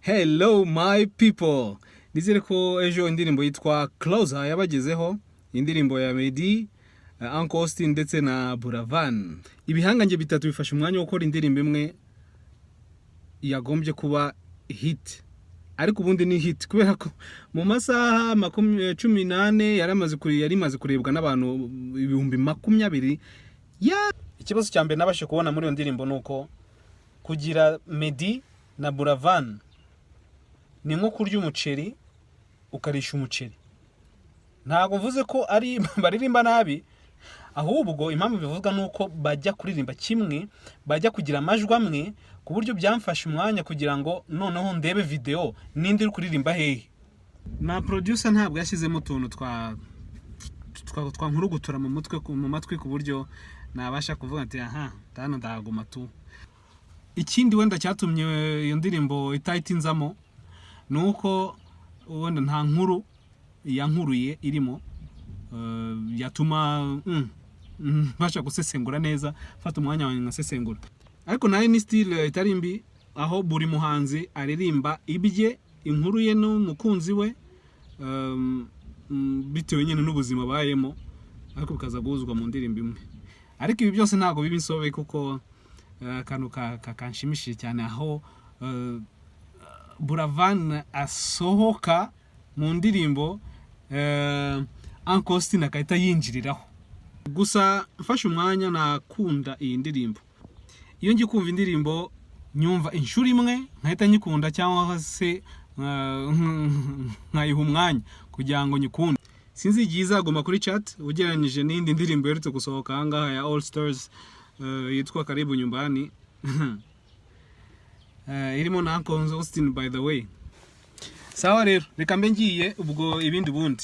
Hello my people, nizere ko ejo indirimbo yitwa Closer yabagezeho, indirimbo ya Meddy, Uncle Austin ndetse na Buravan. Ibihangange bitatu bifashe umwanya wo gukora indirimbo imwe yagombye kuba hit, ariko ubundi ni hit kubera ko mu masaha 14 yari imaze kurebwa n'abantu 20,000. Ya, ikibazo cya mbere nabashe kubona muri iyo ndirimbo ni uko kugira Meddy na Buravan ni nko kurya umuceri ukarisha umuceri. Ntabwo mvuze ko ari baririmba nabi, ahubwo impamvu bivuga ni uko bajya kuririmba kimwe, bajya kugira amajwi amwe, ku buryo byamfashe umwanya kugira ngo noneho ndebe video ninde uri kuririmba hehe. Na producer ntabwo yashyizemo utuntu twa nkurugutura mu mutwe, mu matwi, ku buryo nabasha kuvuga ati: "Aha hano ndahaguma tu." Ikindi wenda cyatumye iyo ndirimbo itahita inzamo ni uko wenda nta nkuru yankuruye irimo yatuma mbasha gusesengura neza, mfata umwanya wanjye nkasesengura. Ariko nayo ni style itari mbi, aho buri muhanzi aririmba ibye, inkuru ye n'umukunzi we, bitewe nyine n'ubuzima abayemo, ariko bikaza guhuzwa mu ndirimbo imwe. Ariko ibi byose ntabwo biba insobe, kuko akantu kanshimishije cyane aho Buravan asohoka mu ndirimbo, Uncle Austin agahita yinjiriraho. Gusa mfashe umwanya nakunda iyi ndirimbo. Iyo ngiye kumva indirimbo, nyumva inshuro imwe nkahita nyikunda, cyangwa se nkayiha umwanya kugira ngo nyikunde. Sinzi igihe izaguma kuri chart ugereranyije n'indi ndirimbo iherutse gusohoka ahangaha ya All Stars, yitwa Karibu Nyumbani, irimo na Uncle Austin, by the way. Sawa rero, reka mbe ngiye, ubwo ibindi bundi.